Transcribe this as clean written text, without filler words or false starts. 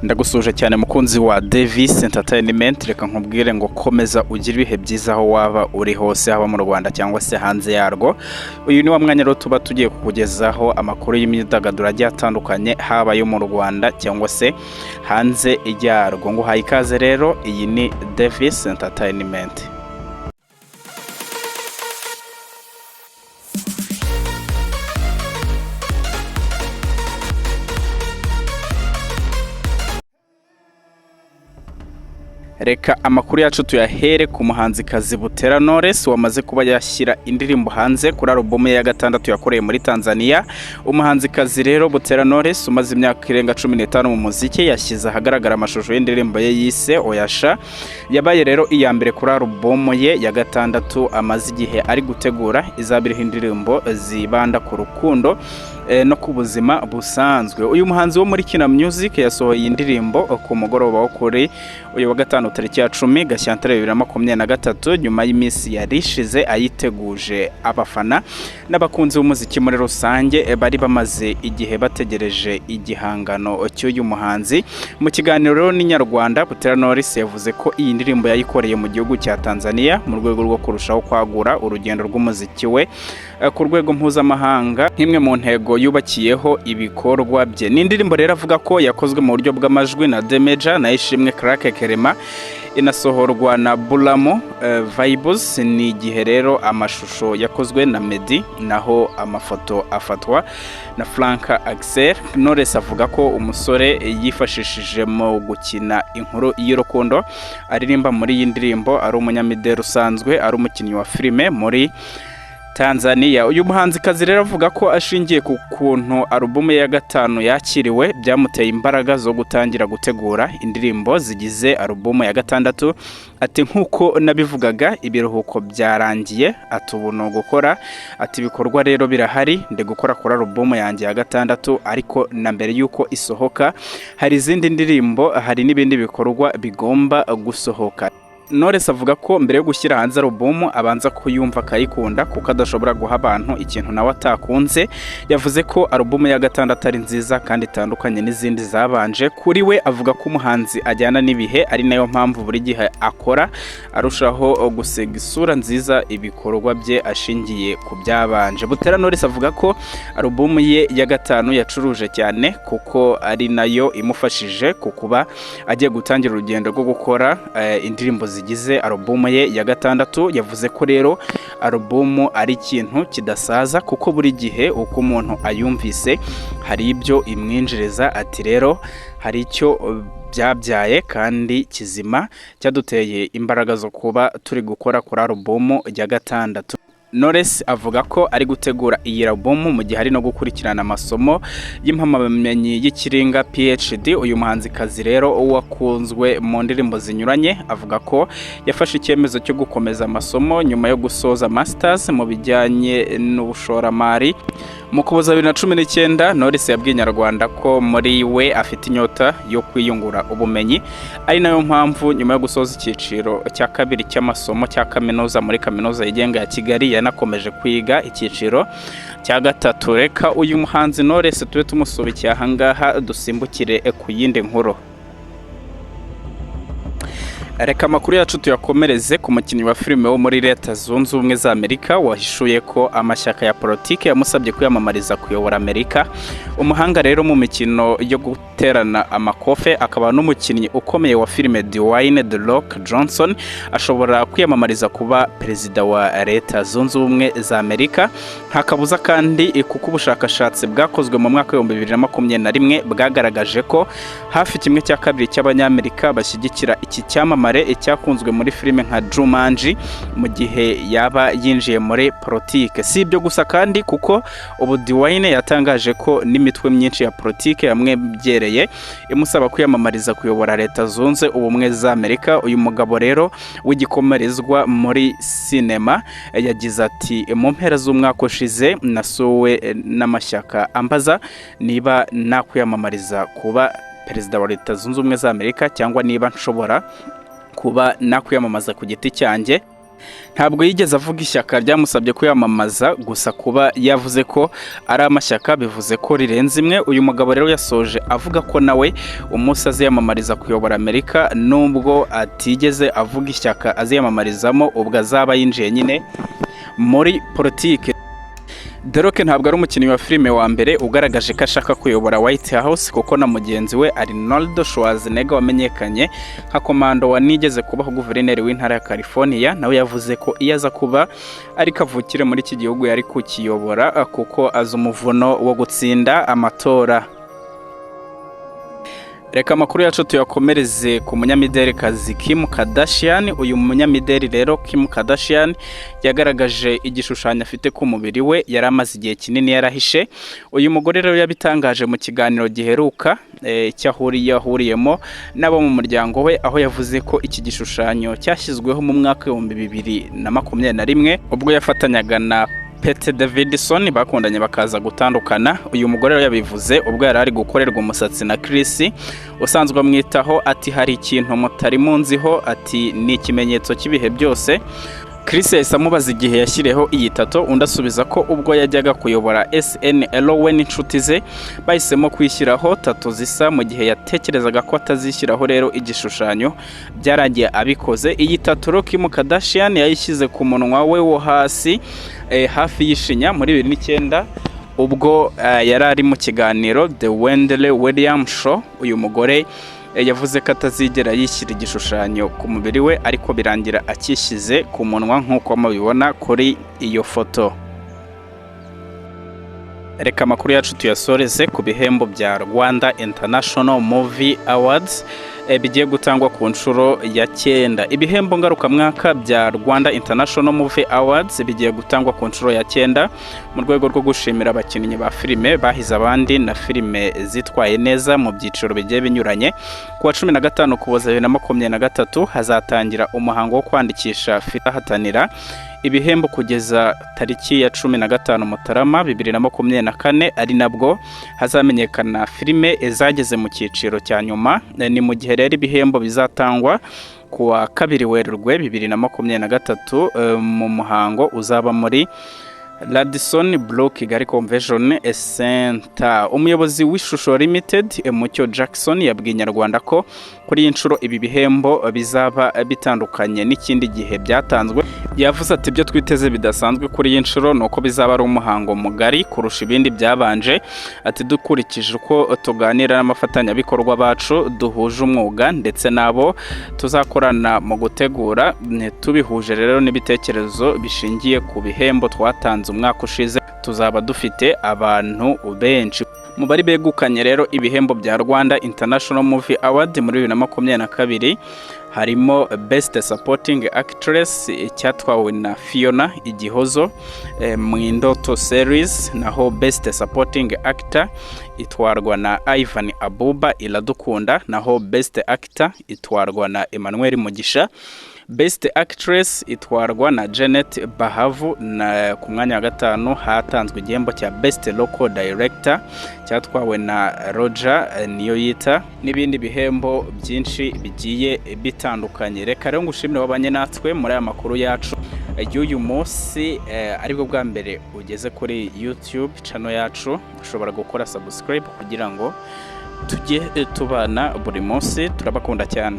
Ndagusuhuje cyane mukunzi wa Davis Entertainment. Reka nkubwire ngo komeza ugire ibihe byiza aho waba uri hose, haba mu Rwanda cyangwa se hanze yarwo. Uyu ni wa mwanya rero tuba tugiye kukugezaho amakuru y'imyidagaduro agiye atandukanye, haba ayo mu Rwanda cyangwa se hanze yarwo. Nguhaye ikaze rero, iyi ni Davis Entertainment. Reka amakuru yacu tuyahere ku muhanzikazi Butera Knowless wamaze kuba yashyira indirimbo hanze kuri alubumu ye ya gatandatu yakoreye muri Tanzania. Umuhanzikazi rero Butera Knowless umaze imyaka irenga 15 mu muziki yashyize ahagaragara amashusho y'indirimbo ye yise Oyasha. Yabaye rero iya mbere kuri alubumu ye ya gatandatu amaze igihe ari gutegura, izaba iriho indirimbo zibanda ku rukundo no ku buzima busanzwe. Uyu muhanzi wo muri Kina Music yasohoye iyi ndirimbo ku mugoroba wo kuri uyu wa gatanu tariki ya 10 Gashyantare 2023, nyuma y'iminsi yari ishize ayiteguje abafana n'abakunzi b'umuziki muri rusange bari bamaze igihe bategereje igihangano cy'uyu muhanzi. Mu kiganiro rero n'Inyarwanda, Butera Knowless yavuze ko iyi ndirimbo yayikoreye mu gihugu cya Tanzania mu rwego rwo kurushaho kwagura urugendo rw'umuziki we ku rwego mpuzamahanga, nk'imwe mu ntego yubakiyeho ibikorwa bye. Ni indirimbo rero avuga ko yakozwe mu buryo bw'amajwi na Demeja na Ishimwe Clark Kerema, inasohorwa na Bulamo Vibes. Ni igihe rero amashusho yakozwe na Meddy, naho amafoto afatwa na Frank Axel. Knowless avuga ko umusore yifashishije mu gukina inkuru y'urukundo aririmba muri iyi ndirimbo ari umunyamideli usanzwe ari umukinnyi wa filime muri Tanzania. Uyu muhanzikazi rero avuga ko ashingiye ku kuntu alubumu ye ya gatanu yakiriwe byamuteye imbaraga zo gutangira gutegura indirimbo zigize alubumu ya gatandatu. Ati nk'uko nabivugaga ibiruhuko byarangiye, ati ubu ni ugukora, ati ibikorwa rero birahari, ndi gukora kuri alubumu yanjye ya gatandatu, ariko na mbere y'uko isohoka hari izindi ndirimbo, hari n'ibindi bikorwa bigomba gusohoka. Knowless avuga ko mbere yo gushyira hanze alubumu abanza kuyumva akayikunda, kuko adashobora guha abantu ikintu nawe atakunze. Yavuze ko alubumu ya gatandatu ari nziza kandi itandukanye n'izindi zabanje. Kuri we avuga ko umuhanzi ajyana n'ibihe, ari nayo mpamvu buri gihe akora arushaho gusiga isura nziza ibikorwa bye ashingiye ku byabanje. Butera Knowless avuga ko alubumu ye ya gatanu yacuruje cyane, kuko ari nayo imufashije ku kuba agiye gutangira urugendo rwo gukora indirimbo zigize alubumu ye ya gatandatu. Yavuze ko rero alubumu ari ikintu kidasaza, kuko buri gihe uko umuntu ayumvise hari ibyo imwinjiriza. Ati rero hari icyo byabyaye kandi kizima cyaduteye imbaraga zo kuba turi gukora kuri alubumu ya gatandatu. Knowless avuga ko ari gutegura iyi alubumu mu gihe ari no gukurikirana amasomo y'impamyabumenyi y'ikirenga PhD. Uyu muhanzikazi rero wakunzwe mu ndirimbo zinyuranye avuga ko yafashe icyemezo cyo gukomeza amasomo nyuma yo gusoza masters mu bijyanye n'ubushoramari. Mu Ukuboza 2019, Knowless yabwiye Inyarwanda ko muri we afite inyota yo kwiyungura ubumenyi, ari nayo mpamvu nyuma yo gusoza icyiciro cya kabiri cy'amasomo cya kaminuza muri Kaminuza yigenga ya Kigali yanakomeje kwiga icyiciro cya gatatu. Reka uyu muhanzi Knowless tube tumusubikiye ahangaha, dusimbukire ku yindi nkuru. Reka amakuru yacu tuyakomereze ku mukinnyi wa filime wo muri Leta Zunze Ubumwe za Amerika wahishuye ko amashyaka ya politiki yamusabye kwiyamamariza kuyobora Amerika. Umuhanga rero mu mikino yo guterana amakofe akaba n'umukinnyi ukomeye wa filime Dwayne The Rock Johnson ashobora kwiyamamariza kuba perezida wa Leta Zunze Ubumwe za Amerika. Nta kabuza kandi, kuko ubushakashatsi bwakozwe mu mwaka wa 2021 bwagaragaje ko hafi 1/2 cy'Abanyamerika bashyigikira iki cyamamare cyakunzwe muri filime nka Jumanji mu gihe yaba yinjiye muri politike. Si ibyo gusa kandi, kuko ubu Dwayne yatangaje ko n'imitwe myinshi ya politike yamwegereye imusaba kwiyamamariza kuyobora Leta Zunze Ubumwe za Amerika. Uyu mugabo rero w'igikomerezwa muri sinema yagize ati mu mpera z'umwaka ushize nasuwe n'amashyaka ambaza niba nakwiyamamariza kuba perezida wa Leta Zunze Ubumwe za Amerika cyangwa niba nshobora kuba nakwiyamamaza ku giti cyanjye. Ntabwo yigeze avuga ishyaka ryamusabye kwiyamamaza, gusa kuba yavuze ko ari amashyaka bivuze ko rirenze imwe. Uyu mugabo rero yasoje avuga ko nawe umunsi aziyamamariza kuyobora Amerika, nubwo atigeze avuga ishyaka aziyamamarizamo, ubwo azaba yinjiye nyine muri politike. The Rock ntabwo ari umukinnyi wa filime wa mbere ugaragaje ko ashaka kuyobora White House, kuko na mugenzi we Arnold Schwarzenegger wamenyekanye nka Komando wanigeze kubaho guverineri w'intara ya California, nawe yavuze ko iyo aza kuba ari kavukire muri iki gihugu yari kukiyobora, kuko azi umuvuno wo gutsinda amatora. Reka amakuru yacu tuyakomereze ku munyamidelikazi Kim Kardashian. Uyu munyamideli rero Kim Kardashian yagaragaje igishushanyo afite ku mubiri we yari amaze igihe kinini yarahishe. Uyu mugore rero yabitangaje mu kiganiro giheruka icyo ahuriyemo n'abo mu muryango we, aho yavuze ko iki gishushanyo cyashyizweho mu mwaka w'2021 ubwo yafatanyaga na Pete Davidson bakundanye bakaza gutandukana. Uyu mugore rero yabivuze ubwo yari ari gukorerwa umusatsi na Chris usanzwe amwitaho, ati: "Hari ikintu mutari munziho," ati: "Ni ikimenyetso cy'ibihe byose." Chris yahise amubaza igihe yashyiriyeho iyi tattoo, undi asubiza ko ubwo yajyaga kuyobora SNL we n'inshuti ze bahisemo kwishyiraho tattoo zisa, mu gihe yatekerezaga ko atazishyiraho rero igishushanyo, byarangiye abikoze. Iyi tattoo rero Kim Kardashian yayishyize ku munwa we wo hasi hafi y'ishinya muri 2009 ubwo yari ari mu kiganiro The Wendy Williams Show. Uyu mugore yavuze ko atazigera yishyira igishushanyo ku mubiri we, ariko birangira akishyize ku munwa nk'uko mubibona kuri iyo foto. Reka amakuru yacu tuyasoreze ku bihembo bya Rwanda International Movie Awards bigiye gutangwa ku nshuro ya 9. Ibihembo ngarukamwaka bya Rwanda International Movie Awards bigiye gutangwa ku nshuro ya 9 mu rwego rwo gushimira abakinnyi ba filime bahize abandi na filime zitwaye neza mu byiciro bigiye binyuranye. Ku wa 15 Ukuboza 2023 hazatangira umuhango wo kwandikisha ahatanira ibihembo kugeza tariki ya 15 Mutarama 2024, ari nabwo hazamenyekana filime zageze mu cyiciro cya nyuma. Ni mu gihe rero ibihembo bizatangwa ku wa 2 Werurwe 2023 mu muhango uzaba muri Radisson Blu Kigali Convention Center. Umuyobozi w'Ishusho Limited, Mucyo Jackson, yabwiye Inyarwanda ko kuri iyi nshuro ibi bihembo bizaba bitandukanye n'ikindi gihe byatanzwe. Yavuze ati: "Ibyo twiteze bidasanzwe kuri iyi nshuro ni uko bizaba ari umuhango mugari kurusha ibindi byabanje." Ati: "Dukurikije uko tuganira n'abafatanyabikorwa bacu duhuje umwuga ndetse n'abo tuzakorana mu gutegura, tubihuje rero n'ibitekerezo bishingiye ku bihembo twatanze umwaka ushize, tuzaba dufite abantu benshi." Mu bari begukanye rero ibihembo bya Rwanda International Movie Award muri 2022 harimo Best Supporting Actress cyatwawe na Fiona Igihozo mu Indoto Series, naho Best Supporting Actor itwarwa na Ivan Abuba Iradukunda, naho Best Actor itwarwa na Emmanuel Mugisha, Best Actress itwarwa na Janet Bahavu, na ku mwanya wa gatanu hatanzwe igihembo cya Best Local Director cyatwawe na Roger Niyoyita, n'ibindi bihembo byinshi bigiye bitandukanye. Reka rero ngushimire wabanye natwe muri aya makuru yacu y'uyu munsi. Aribwo bwa mbere ugeze kuri YouTube channel yacu, ushobora gukora subscribe kugira ngo tujye tubana buri munsi. Turabakunda cyane.